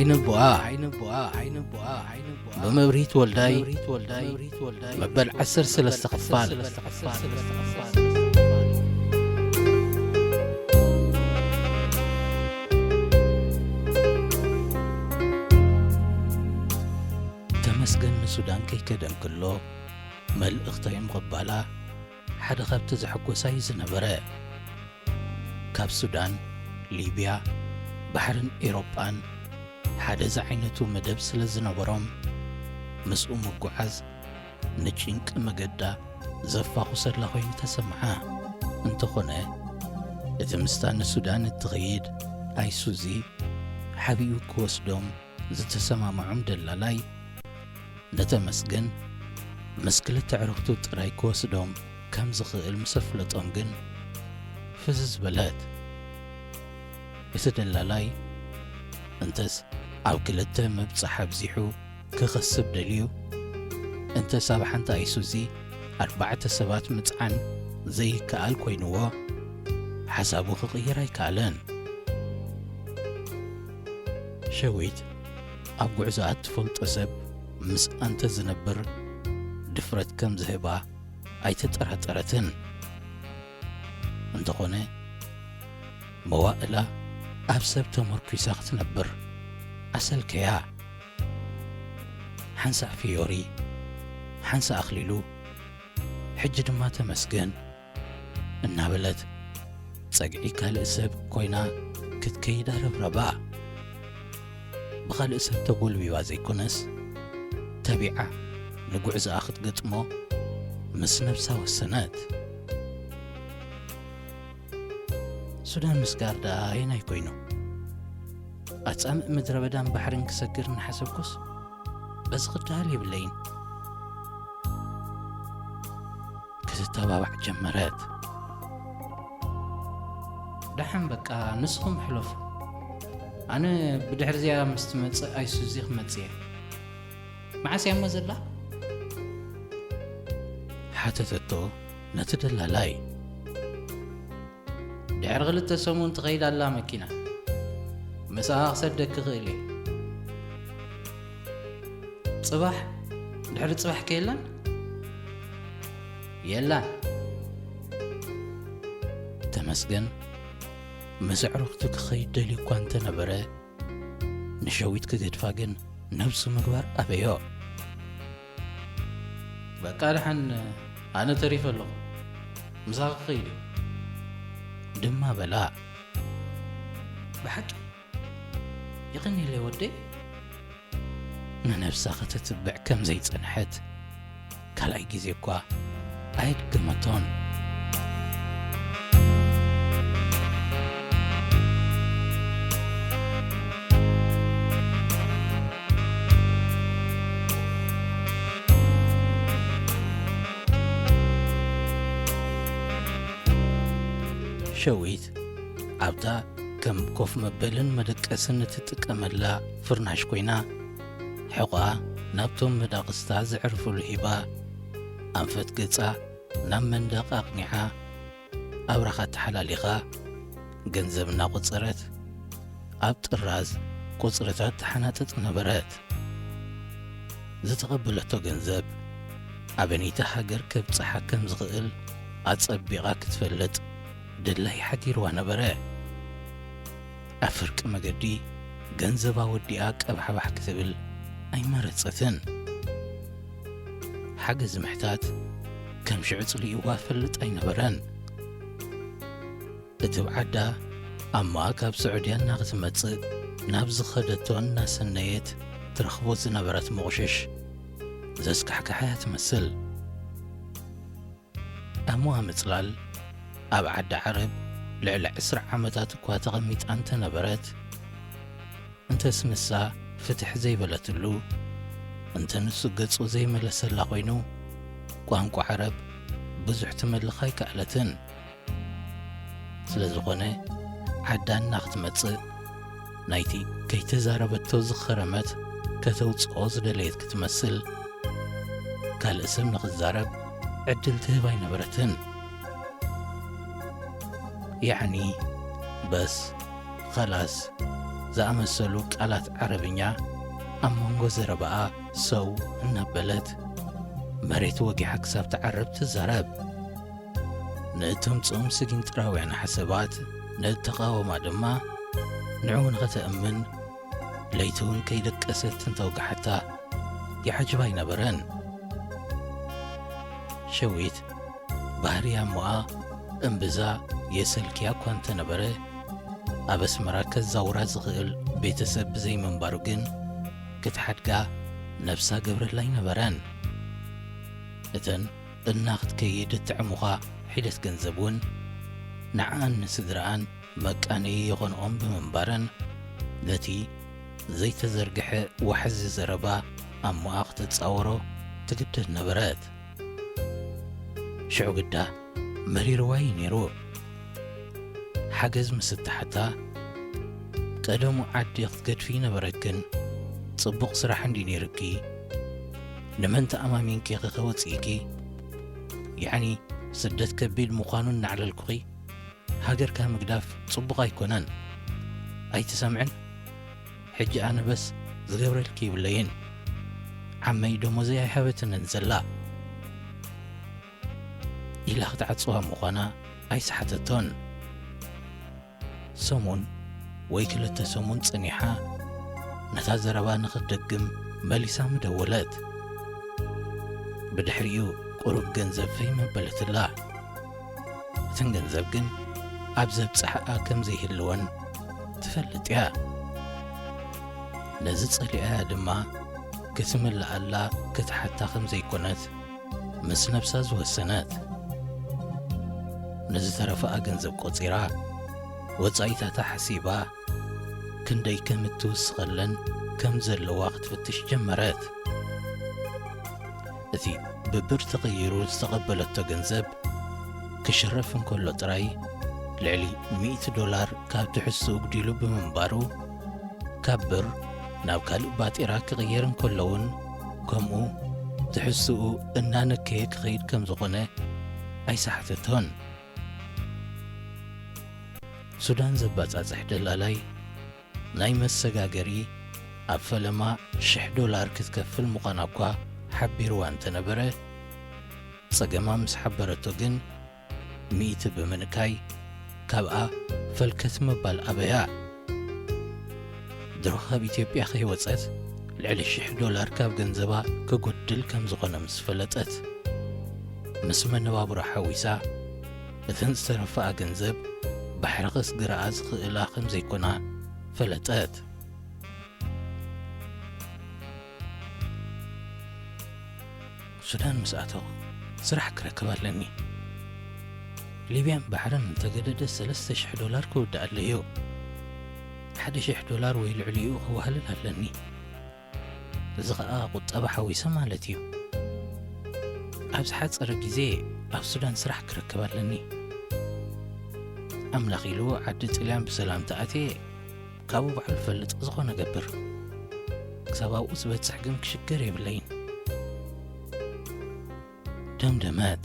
ዓይነቦኣ፣ ዓይነቦኣ፣ ዓይነቦኣ፣ ዓይነቦኣ። ብመብርሂት ወልዳይ፣ ብመብርሂት ወልዳይ፣ ብመብርሂት ወልዳይ። መበል ዓሰርተ ሰለስተ ክፋል። ተመስገን ንሱዳን ከይከደ እንክሎ፣ መልእኽተይ ምቕባላ ሓደ ካብቲ ዘሐጎሳይ ዝነበረ። ካብ ሱዳን፣ ሊብያ፣ ባሕርን ኤውሮጳን ሓደ ዝዓይነቱ መደብ ስለ ዝነበሮም፣ ምስኡ ምጉዓዝ ንጭንቂ መገዳ ዘፋኹሰላ ኮይኑ ተሰምዓ። እንተኾነ፣ እቲ ምስታ ንሱዳን እትኸይድ ኣይሱዚ ሓቢኡ ክወስዶም ዝተሰማምዖም ደላላይ፣ ንተመስገን ምስ ክልተ ኣዕሩኽቱ ጥራይ ክወስዶም ከም ዝኽእል ምስ ኣፍለጦም ግን ፍዝዝ በለት። እቲ ደላላይ፣ እንተስ ኣብ ክልተ ምብጻሕ ኣብዚሑ ክኸስብ ደልዩ፣ እንተስ ኣብ ሓንቲ ኣይሱዚ ኣርባዕተ ሰባት ምጽዓን ዘይከኣል ኮይንዎ፣ ሓሳቡ ክቕይር ኣይከኣለን። ሸዊት ኣብ ጉዕዞኣ እትፈልጦ ሰብ ምስኣ እንተ ዝነብር ድፍረት ከም ዝህባ ኣይተጠራጠረትን። እንተኾነ፣ መዋእላ ኣብ ሰብ ተመርኲሳ ክትነብር ኣሰልከያ። ሓንሳእ ፊዮሪ፣ ሓንሳእ ኣኽሊሉ፣ ሕጂ ድማ ተመስገን እናበለት ጸግዒ ካልእ ሰብ ኮይና ክትከይድ ኣረብረባ። ብኻልእ ሰብ ተጎልቢባ ዘይኮነስ፣ ተቢዓ ንጉዕዞኣ ክትገጥሞ ምስ ነብሳ ወሰነት። ሱዳን ምስጋር ደኣ ኣየናይ ኮይኑ? ኣጻምእ ምድረ በዳን ባሕርን ክሰግር እናሓሰብኩስ፣ በዚ ክደሃል የብለይን። ክትተባባዕ ጀመረት። ደሓን በቃ፣ ንስኹም ሕለፉ። ኣነ ብድሕሪ እዚኣ ምስ ትመጽእ ኣይሱዚ ክመጽእ እየ። መዓስ እያ እሞ ዘላ? ሓተተቶ ነቲ ደላላይ። ድሕሪ ክልተ ሰሙን ትኸይድ ኣላ መኪና። ምስኣ ክሰደኪ ክእል እየ። ጽባሕ፣ ድሕሪ ጽባሕ ከ የላን? የላን። ተመስገን ምስ ኣዕሩኽቱ ክኸይድ ደልዩ እኳ እንተነበረ፣ ንሸዊት ክገድፋ ግን ነብሱ ምግባር ኣበዮ። በቃ ደሓን ኣነ ተሪፈ ኣለኹ፣ ምሳኺ ክኸይድ እየ ድማ በላ። ብሓቂ የቐንየለይ ወደይ። ንነብሳ ከተትብዕ ከም ዘይጸንሐት ካልኣይ ግዜ እኳ ኣየድገመቶን። ሸዊት ኣብታ ከም ኮፍ መበልን መደቀስን እትጥቀመላ ፍርናሽ ኮይና፣ ሕቖኣ ናብቶም መዳቕስታ ዘዕርፍሉ ሂባ፣ ኣንፈት ገጻ ናብ መንደቕ ኣቕኒዓ፣ ኣብራኻ ተሓላሊኻ፣ ገንዘብ እናቖጸረት፣ ኣብ ጥራዝ ቁጽርታት ተሓናጥጥ ነበረት። ዝተቐበለቶ ገንዘብ ኣበነይቲ ሃገር ከብጽሓ ከም ዝኽእል ኣጸቢቓ ክትፈልጥ ድላይ ሓዲርዋ ነበረ። ኣብ ፍርቂ መገዲ ገንዘባ ወዲኣ ቀባሕባሕ ክትብል ኣይመረጸትን። ሓገዝ ምሕታት ከም ሽዑ ጽሊእዋ ፈልጥ ኣይነበረን። እቲ ብዓዳ ኣማ ካብ ስዑድያ እናኽትመጽእ ናብ ዝኸደቶ እናሰነየት ትረኽቦ ዝነበረት መቑሽሽ ዘስካሕክሓ እያ ትመስል። ኣሙኣ ምጽላል ኣብ ዓዲ ዓረብ ልዕሊ ዕስራ ዓመታት እኳ ተቐሚጣ እንተነበረት፣ እንተስ ንሳ ፍትሕ ዘይበለትሉ፣ እንተ ንሱ ገጹ ዘይመለሰላ ኮይኑ፣ ቋንቋ ዓረብ ብዙሕ ትመልኽ ኣይከኣለትን። ስለ ዝኾነ፣ ዓዳ እናኽትመጽእ፣ ናይቲ ከይተዛረበቶ ዝኸረመት ከተውጽኦ ዝደለየት ክትመስል፣ ካልእ ሰብ ንኽዛረብ ዕድል ትህብ ኣይነበረትን። ያዕኒ፣ በስ፣ ኸላስ፣ ዝኣመሰሉ ቃላት ዓረብኛ ኣብ መንጎ ዘረባኣ ሰው እናበለት መሬት ወጊሓ ክሳብ ትዓርብ ትዛረብ። ንእተምጽኦም ስጊንጥራውያን ሓሳባት ንእተቓወማ ድማ ንዕኡ ንኸተእምን ለይቲ እውን ከይደቀሰት እንተወግሓታ ይዓጅባ ኣይነበረን። ሸዊት ባህርያ እሞኣ እምብዛ የሰልክያ እኳ እንተነበረ፣ ኣብ ኣስመራ ከዛውራ ዝኽእል ቤተሰብ ብዘይምንባሩ ግን ክትሓድጋ ነብሳ ገብረላ ኣይነበረን። እተን እና ክትከይድ እትዕሙኻ ሒደት ገንዘብ እውን ንዓኣን ንስድራኣን መቃነዪ ይኾንኦም ብምንባረን፣ ነቲ ዘይተዘርግሐ ዋሕዚ ዘረባ ኣሞኣ ክትጻወሮ ትግደድ ነበረት። ሽዑ ግዳ መሪርዋ እዩ ነይሩ። ሓገዝ ምስ እተሓታ፣ ቀደሙ ዓዲ ክትገድፊ ነበረክን፣ ጽቡቕ ስራሕ እንዲ ነይርኪ፣ ንመን ተኣማሚንኪ ኢኺ ወጺእኪ? ያዕኒ ስደት ከቢድ ምዃኑ እናዕለልኩኺ፣ ሃገርካ ምግዳፍ ጽቡቕ ኣይኮነን። ኣይትሰምዕን? ሕጂ ኣነ በስ ዝገብረልኪ ይብለይን። ዓመይ ደሞዘይ ኣይሃበትንን ዘላ። ኢላ ክትዓጽዋ ምዃና ኣይሰሓተቶን። ሰሙን ወይ ክልተ ሰሙን ጸኒሓ ነታ ዘረባ ንኽትደግም መሊሳ ምደወለት። ብድሕሪኡ ቁሩብ ገንዘብ ፈይ መበለትላ። እተን ገንዘብ ግን ኣብ ዘብጽሕኣ ከም ዘይህልወን ትፈልጥ እያ። ነዚ ጸሊኣያ ድማ ክትምልኣላ ክትሓታ ከም ዘይኮነት ምስ ነብሳ ዝወሰነት። ንዝተረፈኣ ገንዘብ ቆጺራ፣ ወጻኢታታ ሓሲባ፣ ክንደይ ከም እትውስኸለን ከም ዘለዋ ክትፍትሽ ጀመረት። እቲ ብብር ተቐይሩ ዝተቐበለቶ ገንዘብ ክሽረፍ እንከሎ ጥራይ ልዕሊ ሚእቲ ዶላር ካብ ትሕዝትኡ ኣጉዲሉ ብምንባሩ፣ ካብ ብር ናብ ካልእ ባጤራ ክቕየር እንከሎ እውን ከምኡ ትሕዝትኡ እናነከየ ክኸይድ ከም ዝኾነ ኣይሰሓተቶን። ሱዳን ዘባጻጽሕ ደላላይ ናይ መሰጋገሪ ኣብ ፈለማ ሽሕ ዶላር ክትከፍል ምዃና እኳ ሓቢርዋ እንተነበረ፣ ጸገማ ምስ ሓበረቶ ግን ሚእቲ ብምንካይ ካብኣ ፈልከት ምባል ኣበያ። ድሮ ካብ ኢትዮጵያ ከይወጸት ልዕሊ ሽሕ ዶላር ካብ ገንዘባ ክጎድል ከም ዝኾነ ምስ ፈለጠት፣ ምስ መነባብሮ ሓዊሳ እተን ዝተረፈኣ ገንዘብ ባሕሪ ከስግርኣ ዝኽእላ ከም ዘይኮና ፈለጠት። ሱዳን ምስ ኣተኹ ስራሕ ክረክብ ኣለኒ። ሊብያን ባሕርን እንተገደደ ሰለስተ ሽሕ ዶላር ክውድኣለይ እዩ። ሓደ ሽሕ ዶላር ወይ ልዕሊኡ ክዋህልል ኣለኒ። እዚ ኸኣ ቁጠባ ሓዊሰ ማለት እዩ። ኣብ ዝሓጸረ ግዜ ኣብ ሱዳን ስራሕ ክረክብ ኣለኒ። ኣምላኽ ኢሉ ዓዲ ጥልያን ብሰላም ተኣትየ ካብኡ ባዕሉ ፈልጥ ዝኾነ ገብር። ክሳብ ኣብኡ ዝበጽሕ ግን ክሽገር የብለይን። ደምደመት።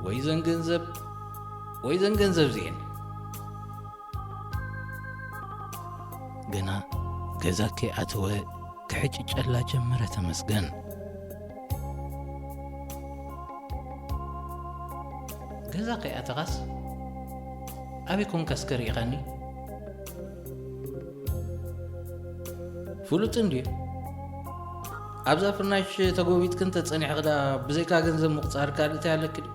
ወይ ዘን ገንዘብ፣ ወይ ዘን ገንዘብ ዚኤን። ገና ገዛ ከይኣተወ ክሕጭጨላ ጀመረ ተመስገን። ገዛ ከይኣተኻስ ኣበይ ኮንካስ ከሪእኻኒ? ፍሉጥ እንድዩ። ኣብዛ ፍርናሽ ተጎቢጥክን ተጸኒሕኽ ደኣ ብዘይካ ገንዘብ ምቑጻር ካልእ እንታይ ኣለኪ ድዩ?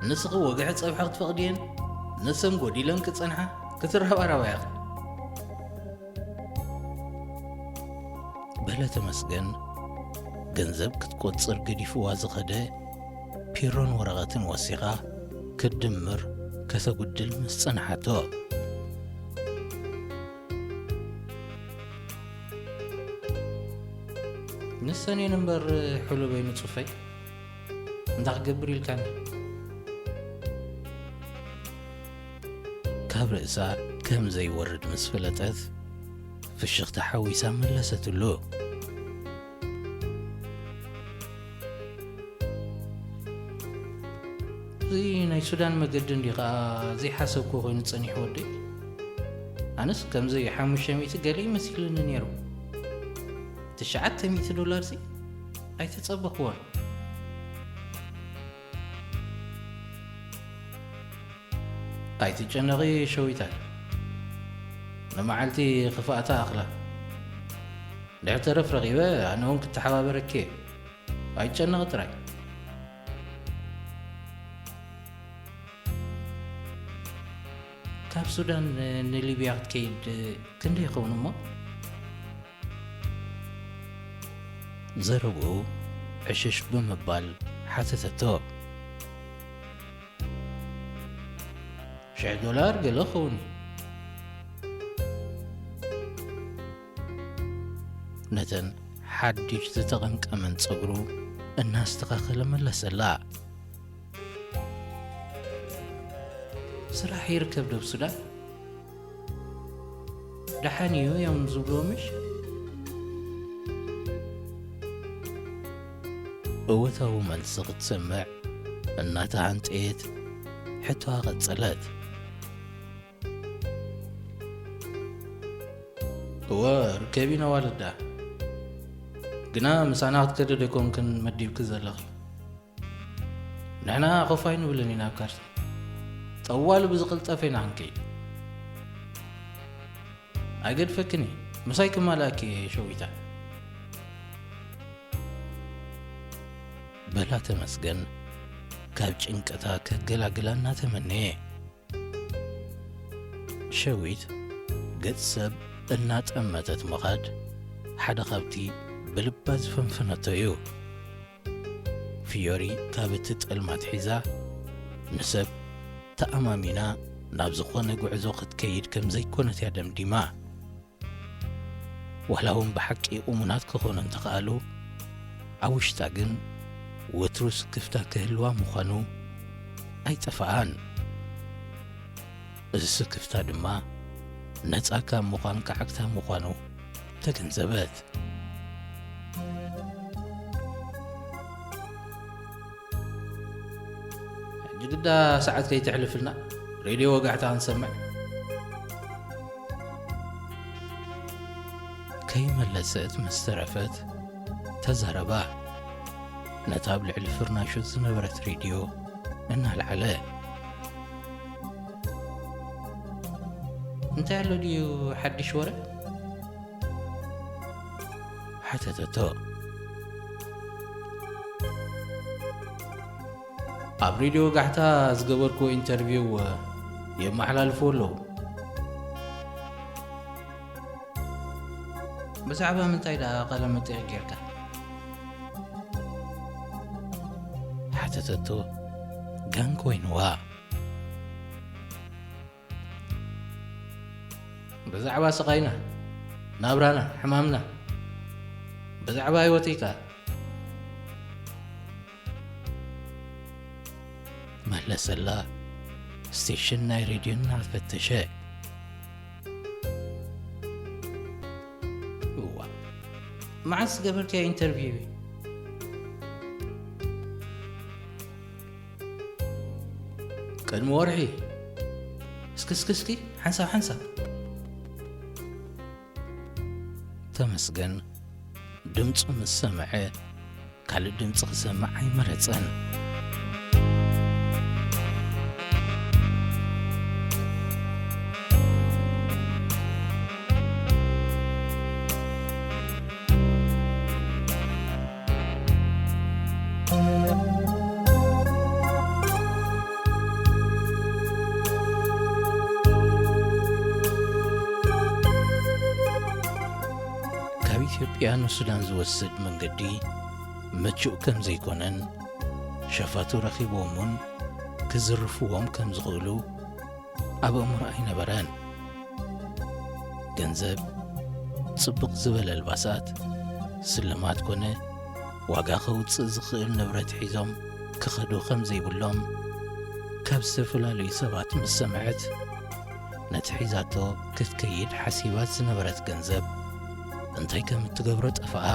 ንስኺ ወግሐ ጸብሒ ክትፈቕድየን ንሰን ጎዲለን ክጸንሓ ክትረባረባ ኢኺ። በለ ተመስገን ገንዘብ ክትቆጽር ገዲፍዋ ዝኸደ ፒሮን ወረቐትን ወሲኻ ክትድምር ከተጉድል ምስ ጸንሓቶ። ንሰን እየን እምበር ሕሉበይ ንጹፈይ። እንታይ ክገብር ኢልካኒ? ካብ ርእሳ ከም ዘይወርድ ምስ ፈለጠት፣ ፍሽኽታ ሓዊሳ መለሰትሉ። እዚ ናይ ሱዳን መገዲ እንዲ ኸዓ ዘይሓሰብኩ ኮይኑ ጸኒሑ ወደይ። ኣነስ ከምዚ ሓሙሽተ ሚእቲ ገለ ይመሲልኒ ነይሩ። ትሽዓተ ሚእቲ ዶላር ሲ ኣይተጸበኽዎን። ኣይትጨነቒ ሸዊታይ፣ ንመዓልቲ ክፍኣታ ኣኽላ። ድሕሪ ተረፍ ረኺበ ኣነ እውን ክተሓባበረኪ እየ። ኣይትጨነቒ ጥራይ። ካብ ሱዳን ንሊብያ ክትከይድ ክንደይ ይኸውን እሞ? ዘረብኡ ዕሽሽ ብምባል ሓተተቶ። ሽሕ ዶላር ገለ ክኸውን እዩ። ነተን ሓድሽ ዝተቐምቀመን ጸጉሩ እናስተኻኸለ መለሰላ። ስራሕ ይርከብ ዶ ኣብ ሱዳን? ደሓን እዩ እዮም ዝብልዎ ምሽ? እወታዊ መልሲ ክትሰምዕ እናተሃንጠየት ሕቶኣ ቀጸለት። እወ፣ ርከብ ኢና ዋልዳ። ግና ምሳና ክትከዲ ዶ ኣይኮንክን መዲብኪ ዘለኺ? ንሕና ኮፍ ኣይንብልን ኢና ኣብ ካርታ። ጠዋሊ ብዝቐልጠፈ ኢና ክንከይድ። ኣይገድፈክን እየ። ምሳይ ክማልኣኪ እየ ሸዊታ። በላ ተመስገን ካብ ጭንቀታ ከገላግላ እናተመነየ። ሸዊት ገጽ ሰብ እናጠመተት ምኻድ ሓደ ካብቲ ብልባ ዝፈንፈነቶ እዩ። ፊዮሪ ካብ እትጠልማ ኣትሒዛ ንሰብ ተኣማሚና ናብ ዝኾነ ጉዕዞ ክትከይድ ከም ዘይኮነት እያ ደምዲማ። ዋላ እውን ብሓቂ እሙናት ክኾኑ እንተኸኣሉ፣ ኣብ ውሽጣ ግን ወትሩ ስክፍታ ክህልዋ ምዃኑ ኣይጠፍኣን። እዚ ስክፍታ ድማ ነጻ ካብ ምዃን ክዓግታ ምዃኑ ተገንዘበት። ሕጂ ግዳ ሰዓት ከይተሕልፍልና ሬድዮ ወጋሕታ ክንሰምዕ። ከይመለሰት ምስ ተረፈት ተዛረባ። ነታ ኣብ ልዕሊ ፍርናሹ ዝነበረት ሬድዮ እናልዓለ። እንታይ ኣሎ ድዩ ሓድሽ ወረ? ሓተተቶ። ኣብ ሬድዮ ጋሕታ ዝገበርኩዎ ኢንተርቪው የመሓላልፉ ኣለዉ። ብዛዕባ ምንታይ ደኣ ቃለ መጠይቕ ጌርካ? ሓተተቶ ጋን ኮይንዋ። ብዛዕባ ስቓይና፣ ናብራና፣ ሕማምና፣ ብዛዕባ ህይወተይ ከኣ መለሰላ። ስቴሽን ናይ ሬድዮ እናፈተሸ። እዋ፣ መዓስ ዝገበርካዮ ኢንተርቪው እዩ? ቅድሚ ወርሒ። እስኪ፣ እስኪ፣ እስኪ፣ ሓንሳብ፣ ሓንሳብ። ተመስገን ድምፁ ምስ ሰምዐ፣ ካልእ ድምፂ ክሰምዕ ኣይመረፀን። ካብ ኢትዮጵያ ንሱዳን ዝወስድ መንገዲ ምቹእ ከም ዘይኮነን፣ ሸፋቱ ረኺቦም እውን ክዝርፍዎም ከም ዝኽእሉ ኣብ ኣእምሮ ኣይነበረን። ገንዘብ፣ ጽቡቕ ዝበለ ኣልባሳት፣ ስልማት ኮነ ዋጋ ከውጽእ ዝኽእል ንብረት ሒዞም ክኸዱ ከም ዘይብሎም ካብ ዝተፈላለዩ ሰባት ምስ ሰምዐት፣ ነቲ ሒዛቶ ክትከይድ ሓሲባ ዝነበረት ገንዘብ እንታይ ከም እትገብሮ ጠፍኣ።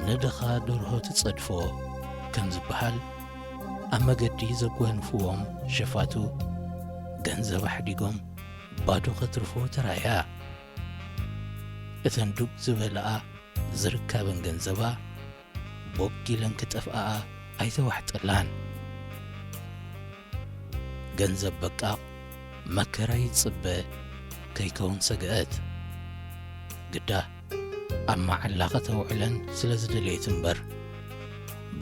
ንድኻ ደርሆ ትጸድፎ ከም ዝበሃል፣ ኣብ መገዲ ዘጓንፍዎም ሸፋቱ፣ ገንዘብ ኣሕዲጎም ባዶ ከትርፎ ተራእያ። እተን ዱብ ዝበልኣ ዝርካበን ገንዘባ ቦግ ኢለን ክጠፍኣኣ ኣይተዋሕጠላን። ገንዘብ በቃቕ መከራ ይጽበ ከይከውን ሰግአት። ግዳ ኣብ መዓላ ከተውዕለን ስለ ዝደለየት እምበር፣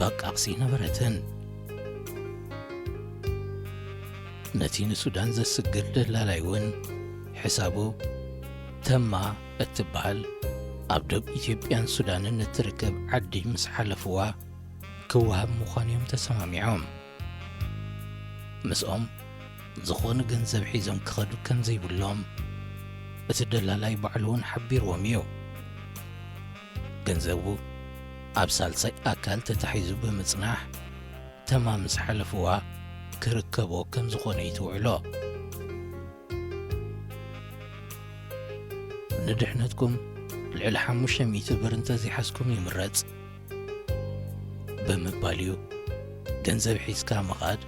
በቃቕሲ ነበረትን። ነቲ ንሱዳን ዘስግር ደላላይ እውን ሕሳቡ፣ ተማ እትበሃል ኣብ ዶብ ኢትዮጵያን ሱዳንን እትርከብ ዓዲ ምስ ሓለፍዋ፣ ክወሃብ ምዃኑ እዮም ተሰማሚዖም። ምስኦም ዝኾነ ገንዘብ ሒዞም ክኸዱ ከም ዘይብሎም እቲ ደላላይ ባዕሉ እውን ሓቢርዎም እዩ። ገንዘቡ ኣብ ሳልሳይ ኣካል ተታሒዙ ብምጽናሕ፣ ተማ ምስ ሓለፍዋ ክርከቦ ከም ዝኾነ እዩ ትውዕሎ። "ንድሕነትኩም ልዕሊ ሓሙሽተ ሚእቲ ብር እንተዘይሓዝኩም ይምረጽ" ብምባል እዩ ገንዘብ ሒዝካ ምኻድ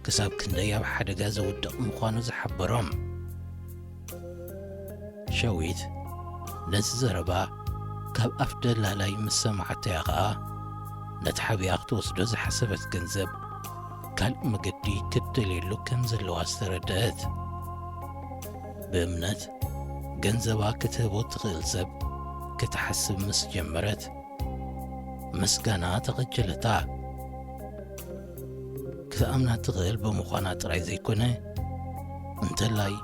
ክሳብ ክንደይ ኣብ ሓደጋ ዘውድቕ ምዃኑ ዝሓበሮም። ሸዊት ነዚ ዘረባ ካብ ኣፍ ደላላይ ምስ ሰማዓቶያ ኸኣ፣ ነቲ ሓቢኣ ክትወስዶ ዝሓሰበት ገንዘብ ካልእ መገዲ ክትደልየሉ ከም ዘለዋ ዝተረድአት። ብእምነት ገንዘባ ክትህቦ ትኽእል ሰብ ክትሓስብ ምስ ጀመረት፣ ምስጋና ተቐጀለታ። ክትኣምና ትኽእል ብምዃና ጥራይ ዘይኮነ፣ እንተላይ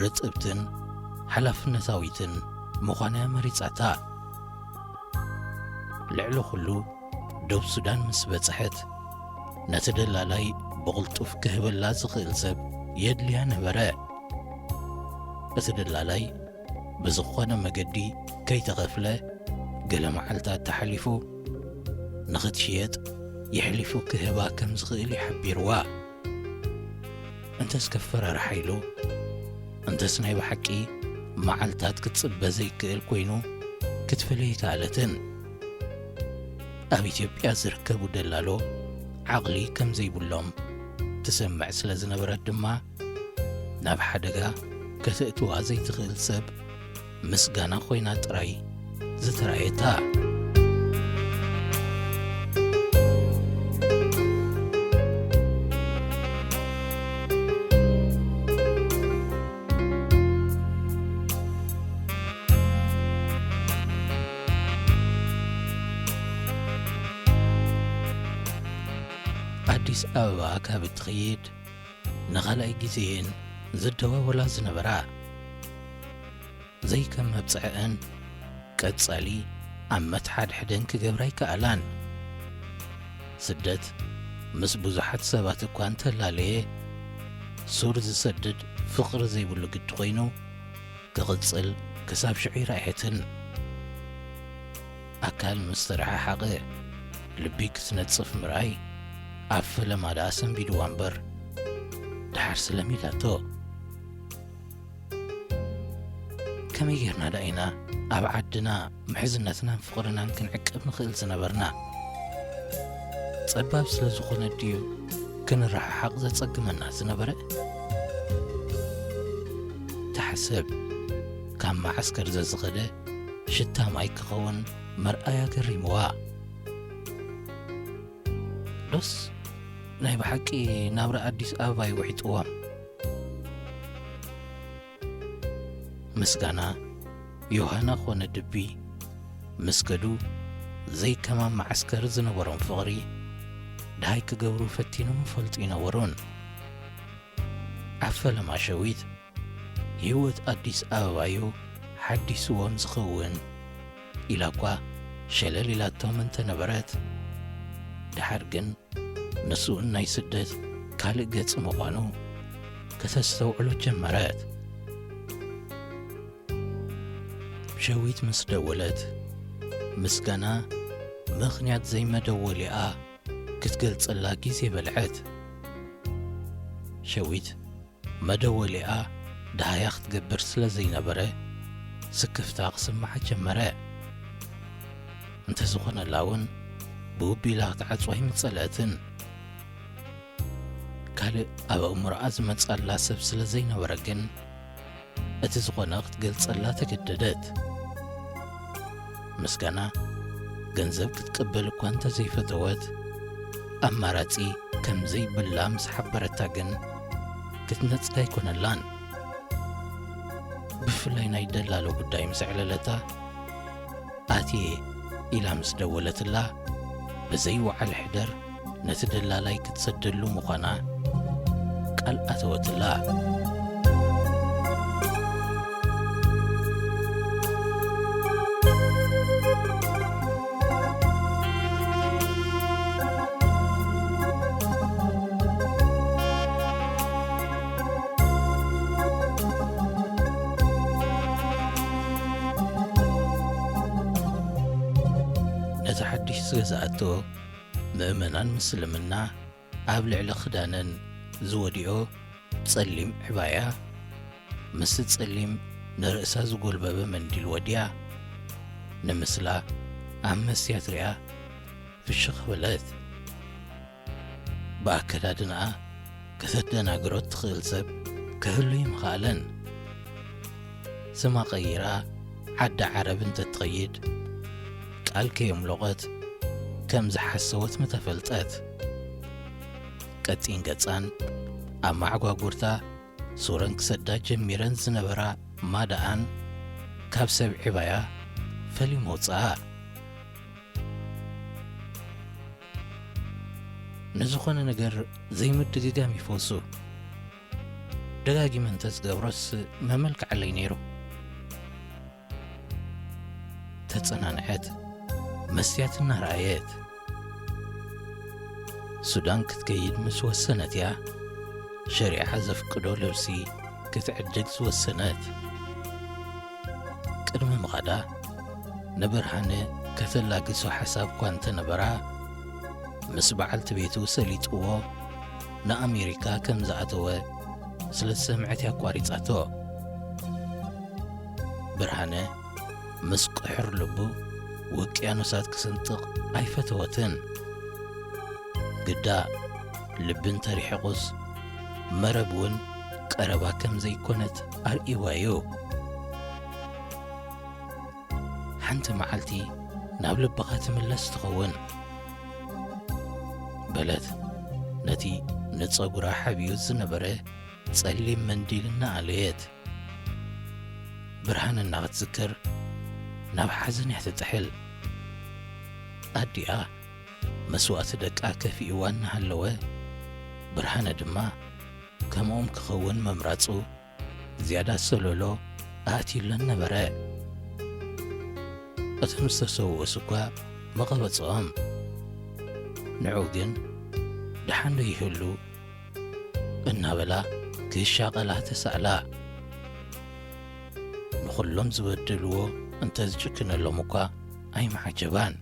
ርጥብትን ሓላፍነታዊትን ምዃና እያ መሪጻታ። ልዕሊ ኩሉ፣ ዶብ ሱዳን ምስ በጽሐት፣ ነቲ ደላላይ ብቕልጡፍ ክህበላ ዝኽእል ሰብ የድልያ ነበረ። እቲ ደላላይ ብዝኾነ መገዲ ከይተኸፍለ፣ ገለ መዓልታት ተሓሊፉ ንኽትሽየጥ የሕሊፉ ክህባ ከም ዝኽእል እዩ ሓቢርዋ። እንተስ ከፈራርሓ ኢሉ፣ እንተስ ናይ ብሓቂ መዓልታት ክትጽበ ዘይክእል ኮይኑ፣ ክትፈልዮ ኣይከኣለትን። ኣብ ኢትዮጵያ ዝርከቡ ደላሎ ዓቕሊ ከም ዘይብሎም ትሰምዕ ስለ ዝነበረት ድማ፣ ናብ ሓደጋ ከተእትዋ ዘይትኽእል ሰብ ምስጋና ኮይና ጥራይ ዝተራእየታ። ኣዲስ ኣበባ ካብ እትኸይድ ንኻልኣይ ግዜ'የን ዝደዋወላ ዝነበራ። ዘይከም መብጽዐአን ቀጻሊ ኣብ መትሓድሕደን ክገብራ ኣይከኣላን። ስደት ምስ ብዙሓት ሰባት እኳ እንተላለየ፣ ሱር ዝሰድድ ፍቕሪ ዘይብሉ ግዲ ኮይኑ፣ ክቕጽል ክሳብ ሽዑ ኣይረኣየትን። ኣካል ምስ ተረሓሓቐ፣ ልቢ ክትነጽፍ ምርኣይ ኣብ ፈለማ ደኣ ሰንቢድዋ እምበር፣ ደሓር ስለሚዳቶ። ከመይ ጌርና ደኣ ኢና ኣብ ዓድና ምሕዝነትናን ፍቕርናን ክንዕቅብ ንኽእል ዝነበርና? ጸባብ ስለ ዝኾነ ድዩ ክንረሓሓቕ ዘጸግመና ዝነበረ? ተሓሰብ፣ ካብ መዓስከር ዘዝኸደ ሽታ ማይ ክኸውን መርኣያ ገሪምዋ። ዶስ ናይ ብሓቂ ናብራ ኣዲስ ኣበባ ይውሒጥዎም? ምስጋና፣ ዮሃና ኾነ ድቢ ምስ ከዱ፣ ዘይከማን መዓስከር ዝነበሮም ፍቕሪ ደሃይ ክገብሩ ፈቲኖም ይፈልጡ ይነበሩን። ኣብ ፈለማ ሸዊት፣ ህይወት ኣዲስ ኣበባ'ዩ ሓዲስዎም ዝኸውን ኢላ እኳ ሸለል ኢላቶም እንተነበረት፣ ደሓር ግን ንሱን ናይ ስደት ካልእ ገጽ ምዃኑ ከተስተውዕሎ ጀመረት። ሸዊት ምስ ደወለት፣ ምስጋና ምኽንያት ዘይመደወሊኣ ክትገልጸላ ግዜ በልዐት። ሸዊት መደወሊኣ ደሃያ ክትገብር ስለ ዘይነበረ፣ ስክፍታ ክስምዓ ጀመረ። እንተዝኾነላ እውን፣ ብውቢላ ክትዓጽዋ ኣይምጸለአትን። ካልእ ኣብ ኣእምሮኣ ዝመጻላ ሰብ ስለ ዘይነበረ ግን፣ እቲ ዝኾነ ክትገልጸላ ተገደደት። ምስጋና ገንዘብ ክትቅበል እኳ እንተ ዘይፈተወት፣ ኣማራጺ ከም ዘይብላ ምስ ሓበረታ ግን፣ ክትነጽግ ኣይኮነላን። ብፍላይ ናይ ደላሎ ጉዳይ ምስ ኣዕለለታ፣ ኣትየ ኢላ ምስ ደወለትላ፣ ብዘይ ወዓል ሕደር ነቲ ደላላይ ክትሰደሉ ምዃና ቃል ኣተወትላ። ነቲ ሓድሽ ዝገዝኣቶ ምእመናን ምስልምና ኣብ ልዕሊ ክዳነን ዝወዲኦ ጸሊም ዕባያ፣ ምስቲ ጸሊም ንርእሳ ዝጎልበበ መንዲል ወዲያ፣ ንምስላ ኣብ መስትያት ሪኣ ፍሽኽ በለት። ብኣከዳድንኣ ከተደናግሮ እትኽእል ሰብ ክህሉ ኣይምኸኣለን። ስማ ቀይራ ዓዲ ዓረብ እንተትኸይድ፣ ቃል ከየምሎቐት ከም ዝሓሰወት ምተፈልጠት። ቀጢን ገጻን ኣብ ማዕጓጉርታ ሱረን ክሰዳ ጀሚረን ዝነበራ ማዳኣን ካብ ሰብ ዕባያ ፈሊሙ ኣውጽኣ። ንዝኾነ ነገር ዘይምድግጋም እዩ ፈውሱ። ደጋጊመ እንተዝገብሮስ መመልክዓለይ ነይሩ። ተጸናንዐት፣ መስትያት እናረኣየት። ሱዳን ክትከይድ ምስ ወሰነት እያ፣ ሸሪዓ ዘፍቅዶ ልብሲ ክትዕድግ ዝወሰነት። ቅድሚ ምኻዳ ንብርሃነ ከተላግሶ ሓሳብ እኳ እንተነበራ፣ ምስ በዓልቲ ቤቱ ሰሊጥዎ ንኣሜሪካ ከም ዝኣተወ ስለ ዝሰምዐት እያ ኣቋሪጻቶ። ብርሃነ ምስ ቅሑር ልቡ ውቅያኖሳት ክስንጥቕ ኣይፈተወትን። ግዳ ልቢ እንተሪሕቑስ መረብ እውን ቀረባ ከም ዘይኮነት ኣርእይዋ እዩ። ሓንቲ መዓልቲ ናብ ልብኻ ትምለስ ትኸውን፣ በለት ነቲ ንጸጉራ ሓብዩ ዝነበረ ጸሊም መንዲል እናኣለየት። ብርሃነ እናኽትዝክር ናብ ሓዘን እያ ትጥሕል። ኣዲኣ መስዋእቲ ደቃ ከፊእዋ እናሃለወ፣ ብርሃነ ድማ ከምኦም ክኸውን ምምራጹ ዝያዳ ሰለሎ ኣእትዩለን ነበረ። እቶም ዝተሰውኡስ እኳ መቐበጽኦም፣ ንዑ ግን ደሓን ዶ ይህሉ እናበላ ክሻቐላ ተሳእላ። ንኹሎም ዝበደልዎ እንተዝጭክነሎም እኳ ኣይምዓጀባን።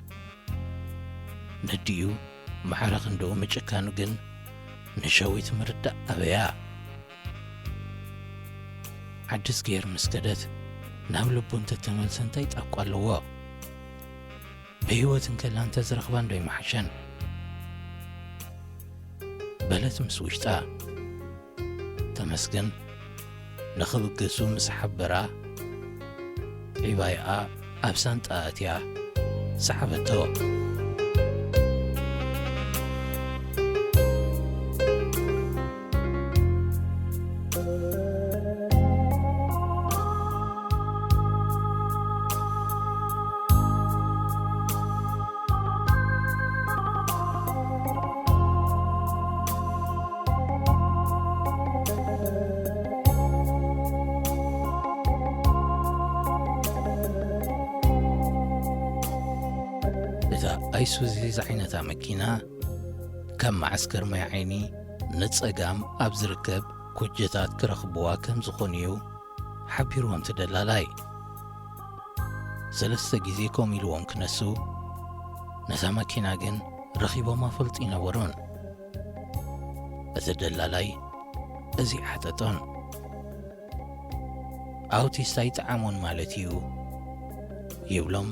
ነዲኡ ማዕረ ክንድኡ ምጭካኑ ግን ንሸዊት ምርዳእ ኣበያ። ዓዲ ስጌር ምስ ከደት ናብ ልቡ እንተተመልሰ እንታይ ጣቋ ኣለዎ? ብህይወት እንከላ እንተዝረኽባ እንዶ ይምሓሸን? በለት ምስ ውሽጣ። ተመስገን ንኽብገሱ ምስ ሓበራ፣ ዒባይኣ ኣብ ሳንጣ ኣእትያ ሰዓበቶ። እታ ኣይሱዚ ዝዓይነታ መኪና፣ ካብ መዓስከር ማይ ዓይኒ ንጸጋም ኣብ ዝርከብ ኩጀታት ክረኽብዋ ከም ዝኾኑ'ዩ ሓቢርዎም እቲ ደላላይ። ሰለስተ ግዜ ከምኡ ኢልዎም ክነሱ፣ ነታ መኪና ግን ረኺቦማ ፈልጡ ኣይነበሩን። እቲ ደላላይ እዚ ዓጠጦን። ኣውቲስት ኣይጠዓሞን ማለት እዩ፣ ይብሎም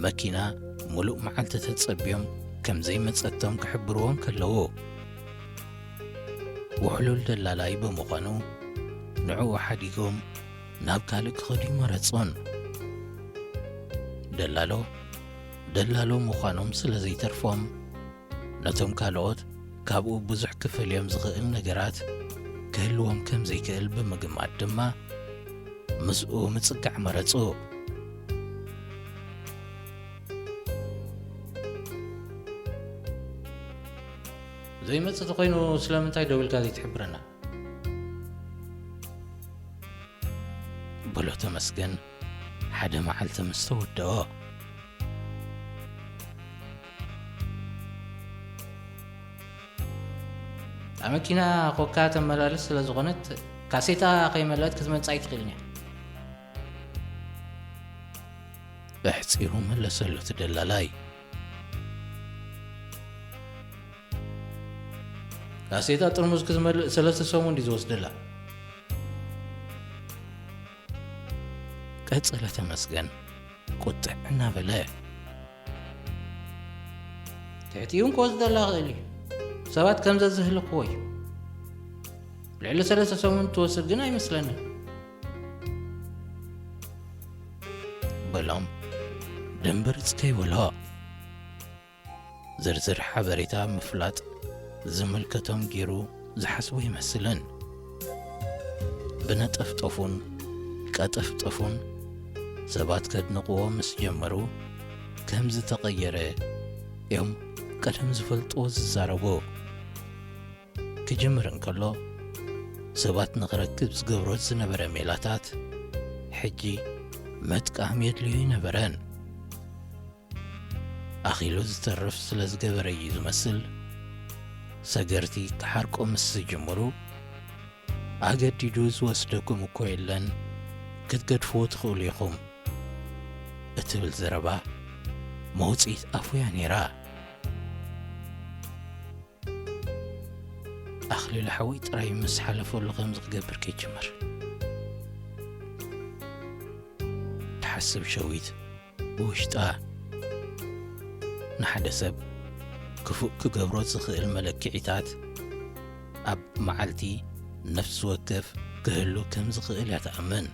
መኪና ሙሉእ መዓልቲ ተጸብዮም ከም ዘይመጸቶም ክሕብርዎም ከለዉ። ውሕሉል ደላላይ ብምዃኑ፣ ንዕኡ ሓዲጎም ናብ ካልእ ክኸዱ ይመረጹን። ደላሎ፣ ደላሎ ምዃኖም ስለ ዘይተርፎም፣ ነቶም ካልኦት ካብኡ ብዙሕ ክፈልዮም ዝኽእል ነገራት ክህልዎም ከም ዘይክእል ብምግማት ድማ፣ ምስኡ ምጽጋዕ መረጹ። ዘይመጽእ ተኾይኑ ስለምንታይ ደው ኢልካ ዘይትሕብረና? በሎ ተመስገን ሓደ መዓልቲ ምስ ተወደኦ። እታ መኪና ኮካ ተመላልስ ስለ ዝኾነት፣ ካሴታ ከይመልአት ክትመጽእ ኣይትኽእልን እያ። ኣሕጺሩ መለሰሉ እቲ ደላላይ። ካሴታ ጥርሙዝ ክትመልእ ሰለስተ ሰሙን ድዩ ዝወስደላ? ቀጸለ ተመስገን ቁጥዕ እናበለ። ትሕቲኡን ክወስደላ ይኽእል እዩ። ሰባት ከም ዘዝህልኽዎ እዩ። ልዕሊ ሰለስተ ሰሙን ትወስድ ግን ኣይመስለንን። በሎም ድንብርጽ ከይበሎ። ዝርዝር ሓበሬታ ምፍላጥ ዝምልከቶም ገይሩ ዝሓስቡ ኣይመስልን። ብነጠፍጠፉን ቀጠፍጠፉን ሰባት ከድንቕዎ ምስ ጀመሩ፣ ከም ዝተቐየረ እዮም ቀደም ዝፈልጥዎ ዝዛረቡ። ክጅምር እንከሎ፣ ሰባት ንኽረክብ ዝገብሮ ዝነበረ ሜላታት፣ ሕጂ ምጥቃም የድልዮ ኣይነበረን። ኣኺሉ ዝተርፍ ስለ ዝገበረ እዩ ዝመስል፣ ሰገርቲ ክሓርቆ ምስ ዝጅምሩ፣ ኣገዲዱ ዝወስደኩም እኮ የለን፣ ክትገድፍዎ ትኽእሉ ኢኹም እትብል ዘረባ መውጽኢት ኣፉ እያ ነይራ። ኣኽሊሉ ሓወይ ጥራይ ምስ ሓለፈሉ ከምዚ ክገብር ከይጅምር ትሓስብ ሸዊት ብውሽጣ። ንሓደ ሰብ ክፉእ ክገብሮ ዝኽእል መለክዒታት ኣብ መዓልቲ ነፍሲ ወከፍ ክህሉ ከም ዝኽእል እያ ትኣምን።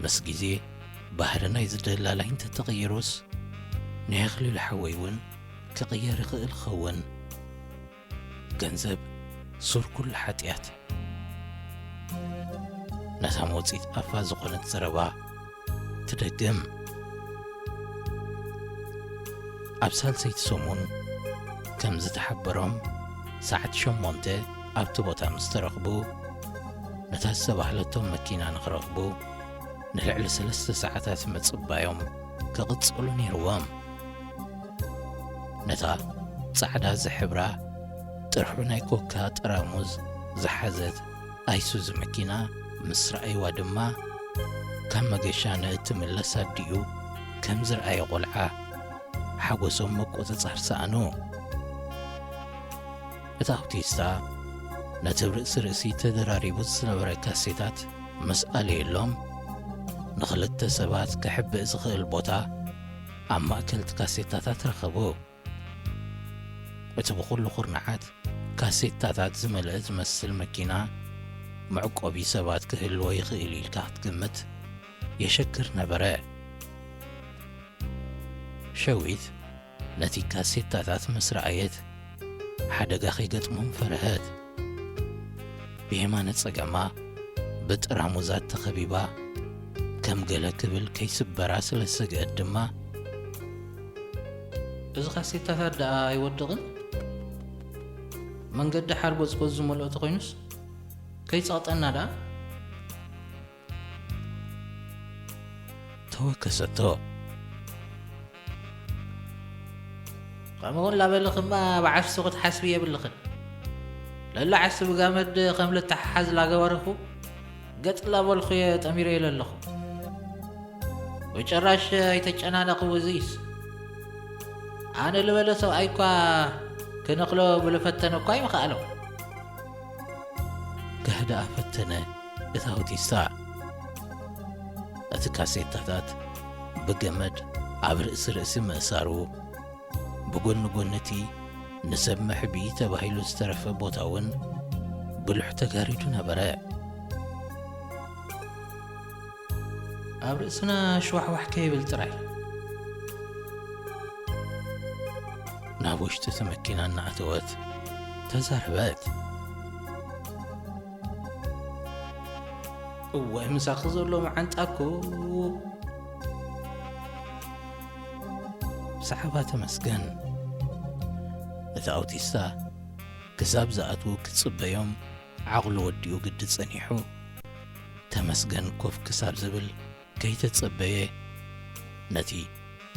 ምስ ግዜ ባህሪ ናይዚ ደላላይ እንተተቐይሩስ፣ ናይ ኣኽሊሉ ሓወይ እውን ክቕየር ይኽእል ክኸውን። ገንዘብ ሱር ኩሉ ሓጢኣት። ነታ መውጽኢት ኣፋ ዝኾነት ዘረባ ትደግም። ኣብ ሳልሰይቲ ሰሙን ከም ዝተሓበሮም፣ ሰዓት ሸሞንተ ኣብቲ ቦታ ምስ ተረኽቡ፣ ነታ ዝተባህለቶም መኪና ንኽረኽቡ ንልዕሊ ሰለስተ ሰዓታት ምጽባዮም ክቕጽሉ ነይርዎም። ነታ ጻዕዳ ዝሕብራ ጥርሑ ናይ ኮካ ጠራሙዝ ዝሓዘት ኣይሱዙ መኪና ምስ ረኣይዋ ድማ፣ ካብ መገሻ ንእትምለስ ኣዲኡ ከም ዝረኣየ ቆልዓ ሓጎሶም ምቁጽጻር ሰኣኑ። እቲ ኣውቲስታ ነቲ ርእሲ ርእሲ ተደራሪቡ ዝነበረ ካሴታት ምስ ኣለየሎም፣ ንኽልተ ሰባት ክሕብእ ዝኽእል ቦታ ኣብ ማእከል እቲ ካሴታታት ረኸቡ። እቲ ብኹሉ ኩርናዓት ካሴታታት ዝመልአ ዝመስል መኪና፣ መዕቆቢ ሰባት ክህልዎ ይኽእል ኢልካ ክትግምት የሸግር ነበረ። ሸዊት ነቲ ካሴታታት ምስ ረኣየት፣ ሓደጋ ከይገጥሞም ፈርሀት። ብየማነ ጸገማ ብጠራሙዛት ተኸቢባ፣ ከም ገለ ክብል ከይስበራ ስለ ዝሰግአት ድማ፣ "እዚ ካሴታታት ደኣ ኣይወድቕን? መንገዲ ሓርጎጽጎጽ ዝመልኦ ተኾይኑስ ከይጸቕጠና ደኣ?" ተወከሰቶ። "ከምኡ እውን ላበልኽማ ብዓስቱ ክትሓስቢ የብልኽን። ለላ ዓስቲ ብጋመድ ከም ልተሓሓዝ ላገበርኹ፣ ገጥ ላበልኹ እየ ጠሚረዮ ለለኹ። ብጭራሽ ኣይተጨናነቕው፣ እዚስ ኣነ ልበለ ሰብኣይ እኳ ክነኽሎ ብልፈተነ እኳ ኣይምኸኣሎ።" ጋህዳ ፈተነ እቲ ኣውቲስታ። እቲ ካሴታታት ብገመድ ኣብ ርእሲ ርእሲ ምእሳሩ፣ ብጎኒ ጎኒ እቲ ንሰብ መሕቢ ተባሂሉ ዝተረፈ ቦታ እውን ብሉሕ ተጋሪዱ ነበረ። ኣብ ርእስና ሸዋሕዋሕ ከይብል ጥራይ። ናብ ውሽጢ እቲ መኪና እናኣተወት ተዛረበት። እወ፣ ምሳኺ ዘሎ መዓንጣ እኮ። ብዛዕባ ተመስገን፣ እቲ ኣውቲስታ ክሳብ ዝኣትዉ ክጽበዮም ዓቕሉ ወዲኡ ግዲ ጸኒሑ። ተመስገን ኮፍ ክሳብ ዝብል ከይተጸበየ፣ ነቲ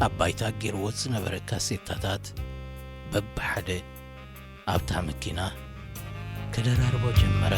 ኣብ ባይታ ገይርዎ ዝነበረ ካሴታታት በብሓደ ኣብታ መኪና ከደራርቦ ጀመረ።